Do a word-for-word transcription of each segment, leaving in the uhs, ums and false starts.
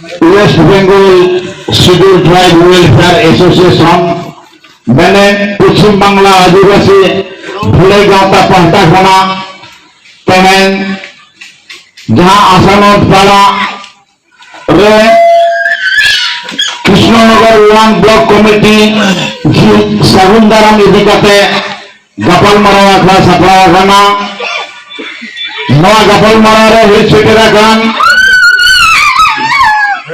West Bengal scheduled tribe welfare association, ᱢᱮᱱᱮᱫ ᱯᱚᱪᱷᱤᱢ ᱵᱟᱝᱞᱟ ᱟᱹᱫᱤᱵᱟᱹᱥᱤ ᱵᱷᱟᱹᱞᱟᱹᱭ ᱜᱟᱶᱛᱟ ᱯᱟᱦᱴᱟ ᱠᱷᱚᱱᱟᱜ ᱛᱮᱦᱮᱧ ᱡᱟᱦᱟᱸ ᱟᱥᱟᱱᱚᱱᱫ ᱯᱟᱲᱟ ᱨᱮ ᱠᱨᱤᱥᱱᱚᱱᱚᱜᱚᱨ ᱳᱣᱟᱱ ᱵᱞᱚᱠ ᱠᱚᱢᱤᱴᱤ ᱡᱷᱤᱡ ᱥᱟᱹᱜᱩᱱ ᱫᱟᱨᱟᱢ ᱤᱫᱤ ᱠᱟᱛᱮ ᱜᱟᱯᱟᱞᱢᱟᱨᱟᱣ ᱟᱠᱷᱲᱟ ᱥᱟᱯᱲᱟᱣ ᱟᱠᱟᱱᱟ᱾ ᱱᱚᱣᱟ ᱜᱟᱯᱟᱞᱢᱟᱨᱟᱣ ᱨᱮ ᱦᱮᱡ ᱥᱮᱴᱮᱨ ᱟᱠᱟᱱ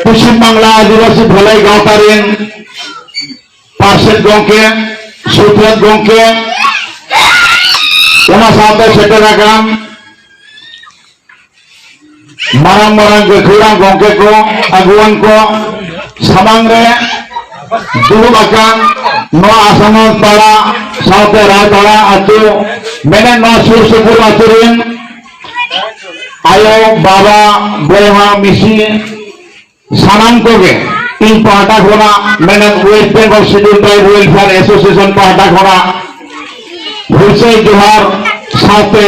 ᱯᱚᱪᱷᱤᱢ ᱵᱟᱝᱞᱟ ᱟᱹᱫᱤᱵᱟᱹᱥᱤ ᱵᱷᱟᱹᱞᱟᱹᱭ ᱜᱟᱶᱛᱟ ᱨᱮᱱ ᱯᱟᱨᱥᱮᱛ ᱜᱚᱢᱠᱮ, ᱥᱩᱛᱨᱮᱛ ᱜᱚᱢᱠᱮ, ᱚᱱᱟ ᱥᱟᱶᱛᱮ ᱥᱮᱴᱮᱨ ᱟᱠᱟᱱ ᱢᱟᱨᱟᱝ ᱢᱟᱨᱟᱝ ᱜᱟᱹᱠᱷᱩᱲᱟᱱ ᱜᱚᱢᱠᱮ ᱠᱚ, ᱟᱹᱜᱩᱣᱟᱹᱱ ᱠᱚ, ᱥᱟᱢᱟᱝ ᱨᱮ ᱫᱩᱲᱩᱵ ᱟᱠᱟᱱ ᱱᱚᱣᱟ ᱟᱥᱟᱱᱚᱱ ᱯᱟᱲᱟ ᱥᱟᱶᱛᱮ ᱨᱟᱭᱯᱟᱲᱟ ᱟᱹᱛᱩ, ᱢᱮᱱᱮᱫ ᱱᱚᱣᱟ ᱥᱩᱨ ᱥᱩᱯᱩᱨ ᱟᱹᱛᱩ ᱨᱮᱱ ᱟᱭᱳ, ᱵᱟᱵᱟ, ᱵᱚᱭᱦᱟ, ᱢᱤᱥᱤ, ᱥᱟᱱᱟᱢ ᱠᱚᱜᱮ ᱤᱧ ᱯᱟᱦᱴᱟ ᱠᱷᱚᱱᱟᱜ, ᱢᱮᱱᱮᱫ West Bengal scheduled tribe welfare association ᱯᱟᱦᱴᱟ ᱠᱷᱚᱱᱟᱜ ᱦᱩᱞᱥᱟᱹᱭ ᱡᱚᱦᱟᱨ ᱥᱟᱶᱛᱮ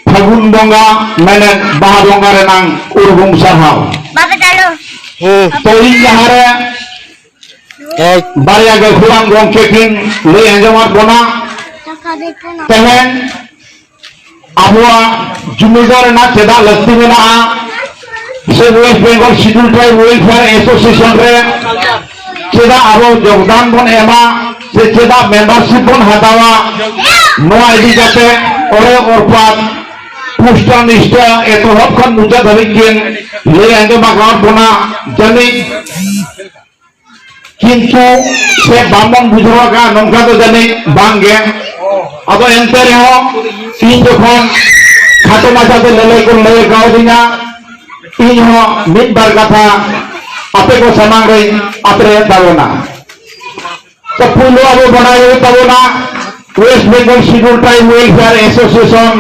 ᱯᱷᱟᱹᱜᱩᱱ ᱵᱚᱸᱜᱟ, ᱢᱮᱱᱮᱫ ᱵᱟᱦᱟ ᱵᱚᱸᱜᱟ ᱨᱮᱱᱟᱝ ᱩᱨᱜᱩᱢ ᱥᱟᱨᱦᱟᱣ᱾ ᱵᱟᱯᱮ ᱪᱟᱞᱩ᱾ ᱦᱩᱸ᱾ ᱛᱚ ᱤᱧ ᱡᱟᱦᱟᱸᱨᱮ ᱮᱭ᱾ ᱵᱟᱨᱭᱟ ᱜᱟᱹᱠᱷᱩᱲᱟᱱ ᱜᱚᱢᱠᱮ ᱠᱤᱱ ᱞᱟᱹᱭ ᱟᱸᱡᱚᱢᱟᱫ ᱵᱚᱱᱟ, ᱛᱮᱦᱮᱧ ᱟᱵᱚᱣᱟᱜ ᱡᱩᱢᱤᱫᱟᱨ ᱨᱮᱱᱟᱜ ᱪᱮᱫᱟᱜ ᱞᱟᱹᱠᱛᱤ ᱢᱮᱱᱟᱜᱼᱟ, ᱥᱮ West Bengal scheduled tribe welfare association ᱨᱮ ᱪᱮᱫᱟᱜ ᱟᱵᱚ ᱡᱳᱜᱽᱫᱟᱱ ᱵᱚᱱ ᱮᱢᱟ, ᱥᱮ ᱪᱮᱫᱟᱜ ᱢᱮᱢᱵᱟᱨᱥᱤᱯ ᱵᱚᱱ ᱦᱟᱛᱟᱣᱟ, ᱱᱚᱣᱟ ᱤᱫᱤ ᱠᱟᱛᱮ ᱚᱲᱮ ᱚᱨᱯᱟᱛ ᱯᱩᱥᱴᱟ ᱱᱤᱥᱴᱟ ᱮᱛᱚᱦᱚᱵ ᱠᱷᱚᱱ ᱢᱩᱪᱟᱹᱫ ᱫᱷᱟᱹᱵᱤᱡ ᱠᱤᱱ ᱞᱟᱹᱭ ᱟᱸᱡᱚᱢ ᱟᱠᱟᱫ ᱵᱚᱱᱟ᱾ ᱡᱟᱹᱱᱤᱡ ᱠᱤᱱᱛᱩ ᱥᱮ ᱵᱟᱝᱵᱚᱱ ᱵᱩᱡᱷᱟᱹᱣ ᱟᱠᱟᱫ, ᱱᱚᱝᱠᱟ ᱫᱚ ᱡᱟᱹᱱᱤᱡ ᱵᱟᱝ ᱜᱮ᱾ ᱟᱫᱚ ᱮᱱᱛᱮ ᱨᱮᱦᱚᱸ ᱤᱧ ᱡᱚᱠᱷᱚᱱ ᱠᱷᱟᱴᱚ ᱢᱟᱪᱷᱟᱛᱮ ᱞᱟᱹᱞᱟᱹᱭ ᱠᱚ ᱞᱟᱹᱭ ᱠᱟᱣᱫᱤᱧᱟ, ᱤᱧ ᱦᱚᱸ ᱢᱤᱫ ᱵᱟᱨ ᱠᱟᱛᱷᱟ ᱟᱯᱮ ᱠᱚ ᱥᱟᱢᱟᱝ ᱨᱮᱧ ᱟᱛᱨᱮᱭᱮᱫ ᱛᱟᱵᱚᱱᱟ᱾ ᱛᱚ ᱯᱩᱭᱞᱩ ᱟᱵᱚ ᱵᱟᱰᱟᱭ ᱦᱩᱭᱩᱜ ᱛᱟᱵᱚᱱᱟ, West Bengal scheduled tribe welfare association,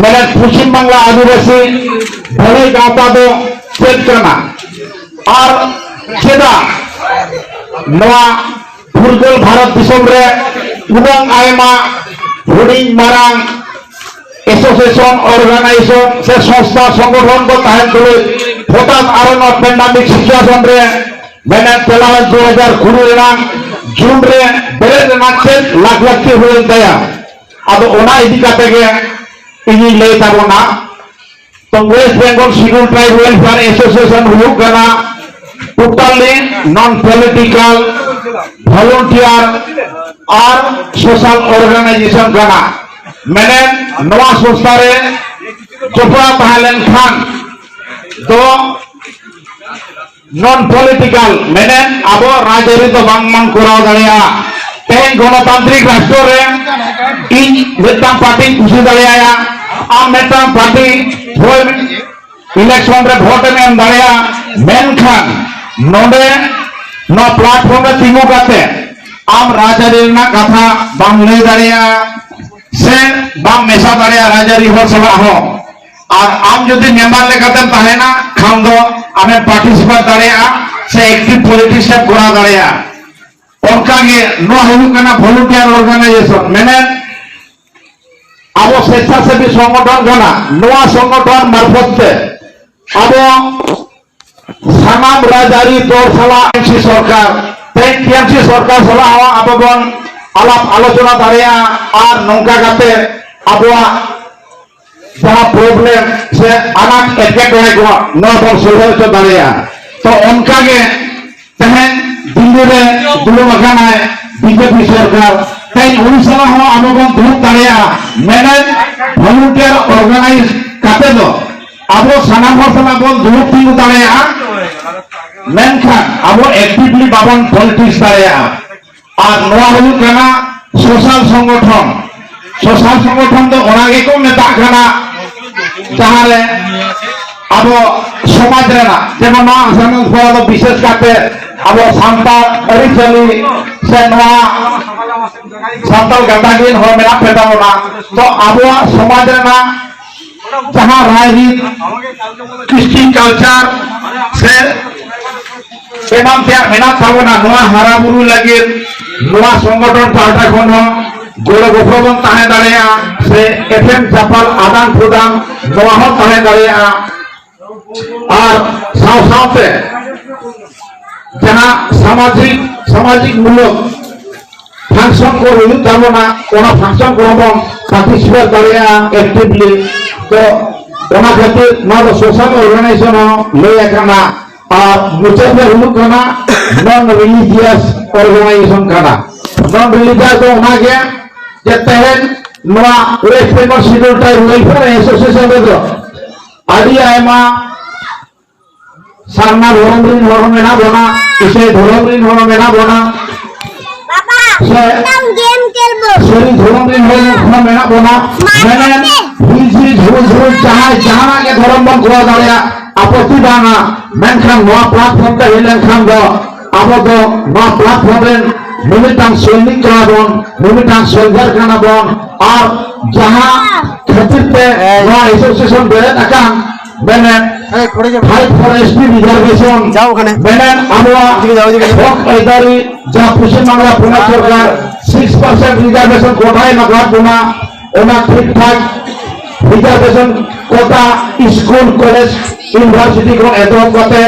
ᱢᱮᱱᱮᱫ ᱯᱚᱪᱷᱤᱢ ᱵᱟᱝᱞᱟ ᱟᱹᱫᱤᱵᱟᱹᱥᱤ ᱵᱷᱟᱹᱞᱟᱹᱭ ᱜᱟᱶᱛᱟ ᱫᱚ ᱪᱮᱫ ᱠᱟᱱᱟ ᱟᱨ ᱪᱮᱫᱟᱜ ᱱᱚᱣᱟ ᱯᱷᱩᱨᱜᱟᱹᱞ ᱵᱷᱟᱨᱚᱛ ᱫᱤᱥᱚᱢ ᱨᱮ ᱩᱱᱟᱹᱝ ᱟᱭᱢᱟ ᱦᱩᱰᱤᱧ ᱢᱟᱨᱟᱝ ᱮᱥᱳᱥᱤᱭᱮᱥᱚᱱ, ᱚᱨᱜᱟᱱᱟᱭᱡᱮᱥᱚᱱ ᱥᱮ ᱥᱚᱝᱥᱛᱷᱟ ᱥᱚᱝᱜᱚᱴᱷᱚᱱ ᱠᱚ ᱛᱟᱦᱮᱱ ᱛᱩᱞᱩᱡ ᱦᱚᱴᱟᱛ ᱟᱨᱚ ᱱᱚᱣᱟ ᱯᱮᱱᱰᱟᱢᱤᱠ ᱥᱤᱪᱩᱭᱮᱥᱚᱱ ᱨᱮ ᱢᱮᱱᱮᱫ ᱪᱟᱞᱟᱣᱮᱱ ᱫᱩ ᱦᱟᱡᱟᱨ ᱠᱩᱲᱤ ᱨᱮᱱᱟᱜ ᱡᱩᱱ ᱨᱮ ᱵᱮᱨᱮᱫ ᱨᱮᱱᱟᱜ ᱪᱮᱫ ᱞᱟᱠ ᱞᱟᱹᱠᱛᱤ ᱦᱩᱭᱮᱱ ᱛᱟᱭᱟ? ᱟᱫᱚ ᱚᱱᱟ ᱤᱫᱤ ᱠᱟᱛᱮ ᱜᱮ ᱤᱧᱤᱧ ᱞᱟᱹᱭ ᱛᱟᱵᱚᱱᱟ᱾ ᱛᱚ West Bengal Scheduled Tribe Welfare Association ᱦᱩᱭᱩᱜ ᱠᱟᱱᱟ totally non political, volunteer ᱟᱨ social organization ᱠᱟᱱᱟ᱾ ᱢᱮᱱᱮᱫ ᱱᱚᱣᱟ ᱥᱚᱝᱥᱛᱷᱟ ᱨᱮ ᱡᱚᱯᱲᱟᱣ ᱛᱟᱦᱮᱸ ᱞᱮᱱᱠᱷᱟᱱ ᱫᱚ non political, ᱢᱮᱱᱮᱫ ᱟᱵᱚ ᱨᱟᱡᱽᱟᱹᱨᱤ ᱫᱚ ᱵᱟᱝ ᱵᱚᱱ ᱠᱚᱨᱟᱣ ᱫᱟᱲᱮᱭᱟᱜᱼᱟ᱾ ᱛᱮᱦᱮᱧ ᱜᱚᱱᱚᱛᱟᱱᱛᱨᱤᱠ ᱨᱟᱥᱴᱨᱚ ᱨᱮ ᱤᱧ ᱢᱤᱫᱴᱟᱝ ᱯᱟᱨᱴᱤᱧ ᱠᱩᱥᱤ ᱫᱟᱲᱮᱭᱟᱭᱟ, ᱟᱢ ᱢᱤᱫᱴᱟᱝ ᱯᱟᱨᱴᱤ ᱦᱚᱭ ᱤᱞᱮᱠᱥᱚᱱ ᱨᱮ ᱵᱷᱳᱴ ᱮᱢ ᱮᱢ ᱫᱟᱲᱮᱭᱟᱜᱼᱟ, ᱢᱮᱱᱠᱷᱟᱱ ᱱᱚᱰᱮ ᱱᱚᱣᱟ ᱯᱞᱟᱴᱯᱷᱚᱨᱢ ᱨᱮ ᱛᱤᱸᱜᱩ ᱠᱟᱛᱮ ᱟᱢ ᱨᱟᱡᱽᱟᱹᱨᱤ ᱨᱮᱱᱟᱜ ᱠᱟᱛᱷᱟ ᱵᱟᱢ ᱞᱟᱹᱭ ᱫᱟᱲᱮᱭᱟᱜᱼᱟ ᱥᱮ ᱵᱟᱢ ᱢᱮᱥᱟ ᱫᱟᱲᱮᱭᱟᱜᱼᱟ ᱨᱟᱡᱽᱟᱹᱨᱤ ᱦᱚᱲ ᱥᱟᱞᱟᱜ ᱦᱚᱸ᱾ ᱟᱨ ᱟᱢ ᱡᱩᱫᱤ ᱢᱮᱢᱵᱟᱨ ᱞᱮᱠᱟᱛᱮᱢ ᱛᱟᱦᱮᱱᱟ ᱠᱷᱟᱱ ᱫᱚ ᱟᱢᱮᱢ ᱯᱟᱨᱴᱤᱥᱤᱯᱮᱴ ᱫᱟᱲᱮᱭᱟᱜᱼᱟ ᱥᱮ ᱮᱠᱴᱤᱵᱷ ᱯᱚᱞᱤᱴᱤᱠᱥ ᱮᱢ ᱠᱚᱨᱟᱣ ᱫᱟᱲᱮᱭᱟᱜᱼᱟ᱾ ᱚᱱᱠᱟᱜᱮ ᱱᱚᱣᱟ ᱦᱩᱭᱩᱜ ᱠᱟᱱᱟ ᱵᱷᱚᱞᱩᱱᱴᱤᱭᱟᱨ ᱚᱨᱜᱟᱱᱟᱭᱡᱮᱥᱚᱱ, ᱢᱮᱱᱮᱫ ᱟᱵᱚ ᱥᱮᱪᱪᱷᱟᱥᱮᱵᱤ ᱥᱚᱝᱜᱚᱴᱷᱚᱱ ᱠᱟᱱᱟ᱾ ᱱᱚᱣᱟ ᱥᱚᱝᱜᱚᱴᱷᱚᱱ ᱢᱟᱨᱯᱷᱚᱛ ᱛᱮ ᱟᱵᱚ ᱥᱟᱱᱟᱢ ᱨᱟᱡᱽᱟᱹᱨᱤ ᱫᱚᱞ ᱥᱟᱞᱟᱜ ᱴᱤᱮᱢᱥᱤ ᱥᱚᱨᱠᱟᱨ, ᱛᱮᱦᱮᱧ ᱴᱤᱮᱢᱥᱤ ᱥᱚᱨᱠᱟᱨ ᱥᱟᱞᱟᱜ ᱦᱚᱸ ᱟᱵᱚ ᱵᱚᱱ ᱟᱞᱟᱯ ᱟᱞᱳᱪᱚᱱᱟ ᱫᱟᱲᱮᱭᱟᱜᱼᱟ ᱟᱨ ᱱᱚᱝᱠᱟ ᱠᱟᱛᱮ ᱟᱵᱚᱣᱟᱜ ᱡᱟᱦᱟᱸ ᱯᱨᱚᱵᱞᱮᱢ ᱥᱮ ᱟᱱᱟᱴ ᱮᱴᱠᱮᱴᱚᱬᱮ ᱠᱚ ᱱᱚᱣᱟ ᱵᱚᱱ ᱥᱚᱞᱦᱮ ᱦᱚᱪᱚ ᱫᱟᱲᱮᱭᱟᱜᱼᱟ᱾ ᱛᱚ ᱚᱱᱠᱟᱜᱮ ᱛᱮᱦᱮᱧ ᱫᱤᱞᱞᱤ ᱨᱮ ᱫᱩᱲᱩᱵ ᱟᱠᱟᱱᱟᱭ ᱵᱤᱡᱮᱯᱤ ᱥᱚᱨᱠᱟᱨ, ᱛᱮᱦᱮᱧ ᱩᱱᱤ ᱥᱟᱞᱟᱜ ᱦᱚᱸ ᱟᱵᱚ ᱵᱚᱱ ᱫᱩᱲᱩᱵ ᱫᱟᱲᱮᱭᱟᱜᱼᱟ᱾ ᱢᱮᱱᱮᱫ ᱵᱷᱚᱞᱩᱱᱴᱤᱭᱟᱨ ᱚᱨᱜᱟᱱᱟᱭᱤᱡᱽ ᱠᱟᱛᱮ ᱫᱚ ᱟᱵᱚ ᱥᱟᱱᱟᱢ ᱦᱚᱲ ᱥᱟᱞᱟᱜ ᱵᱚᱱ ᱫᱩᱲᱩᱵ ᱛᱤᱸᱜᱩ ᱫᱟᱲᱮᱭᱟᱜᱼᱟ, ᱢᱮᱱᱠᱷᱟᱱ ᱟᱵᱚ ᱮᱠᱴᱤᱵᱷᱞᱤ ᱵᱟᱵᱚᱱ ᱯᱚᱞᱤᱴᱤᱠᱥ ᱫᱟᱲᱮᱭᱟᱜᱼᱟ᱾ ᱟᱨ ᱱᱚᱣᱟ ᱦᱩᱭᱩᱜ ᱠᱟᱱᱟ ᱥᱳᱥᱟᱞ ᱥᱚᱝᱜᱚᱴᱷᱚᱱ᱾ ᱥᱳᱥᱟᱞ ᱥᱚᱝᱜᱚᱴᱷᱚᱱ ᱫᱚ ᱚᱱᱟ ᱜᱮᱠᱚ ᱢᱮᱛᱟᱜ ᱠᱟᱱᱟ, ᱡᱟᱦᱟᱸᱨᱮ ᱟᱵᱚ ᱥᱚᱢᱟᱡᱽ ᱨᱮᱱᱟᱜ, ᱡᱮᱢᱚᱱ ᱱᱚᱣᱟ ᱥᱟᱱᱟᱢ ᱯᱟᱲᱟ ᱫᱚ ᱵᱤᱥᱮᱥ ᱠᱟᱛᱮ ᱟᱵᱚ ᱥᱟᱱᱛᱟᱲ ᱟᱹᱨᱤᱪᱟᱹᱞᱤ ᱥᱮ ᱱᱚᱣᱟ ᱥᱟᱱᱛᱟᱲ ᱜᱟᱛᱟᱠ ᱨᱮᱱ ᱦᱚᱲ ᱢᱮᱱᱟᱜ ᱯᱮ ᱛᱟᱵᱚᱱᱟ, ᱛᱚ ᱟᱵᱚᱣᱟᱜ ᱥᱚᱢᱟᱡᱽ ᱨᱮᱱᱟᱜ ᱡᱟᱦᱟᱸ ᱨᱟᱭᱨᱤᱛ, ᱠᱨᱤᱥᱴᱤ ᱠᱟᱞᱪᱟᱨ ᱥᱮ ᱮᱢᱟᱱ ᱛᱮᱭᱟᱜ ᱢᱮᱱᱟᱜ ᱛᱟᱵᱚᱱᱟ, ᱱᱚᱣᱟ ᱦᱟᱨᱟ ᱵᱩᱨᱩ ᱞᱟᱹᱜᱤᱫ ᱱᱚᱣᱟ ᱥᱚᱝᱜᱚᱴᱷᱚᱱ ᱯᱟᱦᱴᱟ ᱠᱷᱚᱱ ᱦᱚᱸ ᱜᱚᱲᱚ ᱜᱚᱯᱚᱲᱚ ᱵᱚᱱ ᱛᱟᱦᱮᱸ ᱫᱟᱲᱮᱭᱟᱜᱼᱟ, ᱥᱮ ᱮᱯᱮᱢ ᱪᱟᱯᱟᱞ ᱟᱫᱟᱱ ᱯᱨᱚᱫᱟᱱ ᱱᱚᱣᱟ ᱦᱚᱸ ᱛᱟᱦᱮᱸ ᱫᱟᱲᱮᱭᱟᱜᱼᱟ᱾ ᱟᱨ ᱥᱟᱶ ᱥᱟᱶᱛᱮ ᱡᱟᱦᱟᱸ ᱥᱟᱢᱟᱡᱤᱠ ᱥᱟᱢᱟᱡᱤᱠ ᱢᱩᱞᱚᱠ ᱯᱷᱟᱝᱥᱚᱱ ᱠᱚ ᱦᱩᱭᱩᱜ ᱛᱟᱵᱚᱱᱟ, ᱚᱱᱟ ᱯᱷᱟᱝᱥᱚᱱ ᱠᱚᱦᱚᱸ ᱵᱚᱱ ᱯᱟᱨᱴᱤᱥᱤᱯᱮᱴ ᱫᱟᱲᱮᱭᱟᱜᱼᱟ ᱮᱠᱴᱤᱵᱷᱞᱤ᱾ ᱛᱚ ᱚᱱᱟ ᱠᱷᱟᱹᱛᱤᱨ ᱱᱚᱣᱟ ᱫᱚ ᱥᱳᱥᱟᱞ ᱚᱨᱜᱟᱱᱟᱭᱡᱮᱥᱚᱱ ᱦᱚᱸ ᱞᱟᱹᱭ ᱟᱠᱟᱱᱟ᱾ ᱟᱨ ᱢᱩᱪᱟᱹᱫ ᱨᱮ ᱦᱩᱭᱩᱜ ᱠᱟᱱᱟ ᱱᱚᱱ ᱨᱤᱞᱤᱡᱤᱭᱟᱥ ᱚᱨᱜᱟᱱᱟᱭᱡᱮᱥᱚᱱ ᱠᱟᱱᱟ᱾ ᱱᱚᱱ ᱨᱤᱞᱤᱡᱤᱭᱟᱥ ᱫᱚ ᱚᱱᱟᱜᱮ ᱡᱮ ᱛᱮᱦᱮᱧ ᱱᱚᱣᱟ West Bengal schedule tribe welfare association ᱨᱮᱫᱚ ᱟᱹᱰᱤ ᱟᱭᱢᱟ ᱥᱟᱨᱱᱟ ᱫᱷᱚᱨᱚᱢ ᱨᱤᱱ ᱦᱚᱲ ᱦᱚᱸ ᱢᱮᱱᱟᱜ ᱵᱚᱱᱟ, ᱤᱥᱟᱹᱭ ᱫᱷᱚᱨᱚᱢ ᱨᱤᱱ ᱦᱚᱲ ᱦᱚᱸ ᱢᱮᱱᱟᱜ ᱵᱚᱱᱟ, ᱵᱟᱵᱟ, ᱥᱮ ᱢᱤᱫᱴᱟᱝ ᱜᱮᱢ ᱠᱷᱮᱞ ᱵᱚ᱾ ᱥᱟᱹᱨᱤ ᱫᱷᱚᱨᱚᱢ ᱨᱤᱱ ᱦᱚᱲ ᱦᱚᱸ ᱢᱮᱱᱟᱜ ᱵᱚᱱᱟ᱾ ᱢᱟ ᱢᱮᱱᱮᱫ ᱠᱟᱛᱮ᱾ ᱦᱤᱡᱤ ᱡᱷᱩᱲ ᱡᱷᱩᱲ ᱡᱟᱦᱟᱸᱭ ᱡᱟᱦᱟᱱᱟᱜ ᱜᱮ ᱫᱷᱚᱨᱚᱢ ᱵᱚᱱ ᱠᱚᱨᱟᱣ ᱫᱟᱲᱮᱭᱟᱜᱼᱟ, ᱟᱯᱚᱛᱛᱤ ᱵᱟᱝᱟ᱾ ᱢᱮᱱᱠᱷᱟᱱ ᱱᱚᱣᱟ ᱯᱞᱟᱴᱯᱷᱚᱨᱢ ᱛᱮ ᱦᱮᱡ ᱞᱮᱱᱠᱷᱟᱱ ᱫᱚ ᱟᱵᱚ ᱫᱚ ᱱᱚᱣᱟ ᱯᱞᱟᱴᱯᱷᱚᱨᱢ ᱨᱮᱱ ᱢᱤᱢᱤᱫᱴᱟᱝ ᱥᱚᱭᱱᱤᱠ ᱠᱟᱱᱟ ᱵᱚᱱ, ᱢᱤᱢᱤᱫᱴᱟᱝ ᱥᱳᱞᱡᱟᱨ ᱠᱟᱱᱟ ᱵᱚᱱ᱾ ᱟᱨ ᱡᱟᱦᱟᱸ ᱠᱷᱟᱹᱛᱤᱨ ᱛᱮ ᱱᱚᱣᱟ ᱮᱥᱳᱥᱤᱭᱮᱥᱚᱱ ᱵᱮᱨᱮᱫ ᱟᱠᱟᱱ, ᱢᱮᱱᱮᱫ fight for S T reservation, ᱡᱟᱣ ᱠᱟᱱᱟ᱾ ᱢᱮᱱᱮᱫ ᱟᱵᱚᱣᱟᱜ ᱦᱚᱠ ᱟᱹᱭᱫᱟᱹᱨᱤ, ᱡᱟᱦᱟᱸ ᱯᱚᱥᱪᱤᱢ ᱵᱟᱝᱞᱟ ᱯᱚᱱᱚᱛ ᱥᱚᱨᱠᱟᱨ ᱥᱤᱠᱥ ᱯᱟᱨᱥᱮᱱᱴ ᱨᱤᱡᱟᱨᱵᱷᱮᱥᱚᱱ ᱠᱚᱴᱷᱟᱭ ᱮᱢ ᱟᱠᱟᱫ ᱵᱚᱱᱟ, ᱚᱱᱟ ᱴᱷᱤᱠ ᱴᱷᱟᱠ ᱨᱤᱡᱟᱨᱵᱷᱮᱥᱚᱱ ᱠᱚᱴᱟ ᱥᱠᱩᱞ, ᱠᱚᱞᱮᱡᱽ, ᱤᱭᱩᱱᱤᱵᱷᱟᱨᱥᱤᱴᱤ ᱠᱷᱚᱱ ᱮᱛᱚᱦᱚᱵ ᱠᱟᱛᱮ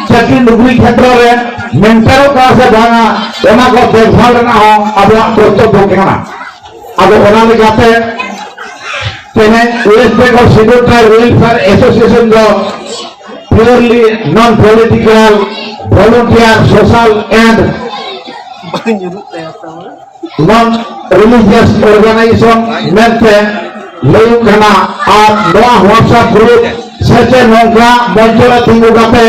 ᱪᱟᱹᱠᱨᱤ ᱱᱚᱠᱨᱤ ᱠᱷᱮᱛᱨᱚ ᱨᱮ ᱢᱮᱱᱴᱮᱱᱚᱜ ᱠᱟᱱᱟ ᱥᱮ ᱵᱟᱝᱟ, ᱚᱱᱟ ᱠᱚ ᱫᱮᱠᱷᱵᱷᱟᱞ ᱨᱮᱱᱟᱜ ᱦᱚᱸ ᱟᱵᱚᱣᱟᱜ ᱠᱚᱨᱛᱚᱵᱵᱚ ᱠᱟᱱᱟ᱾ ᱟᱫᱚ ᱚᱱᱟ ᱞᱮᱠᱟᱛᱮ ᱛᱮᱦᱮᱧ West Bengal schedule tribe welfare association ᱫᱚ purely non political, volunteer, social and non religious organization ᱢᱮᱱᱛᱮ ᱞᱟᱹᱭᱚᱜ ᱠᱟᱱᱟ᱾ ᱟᱨ ᱱᱚᱣᱟ WhatsApp group ᱥᱮ ᱪᱮᱫ ᱱᱚᱝᱠᱟ ᱢᱚᱧᱪᱚ ᱨᱮ ᱛᱤᱸᱜᱩ ᱠᱟᱛᱮ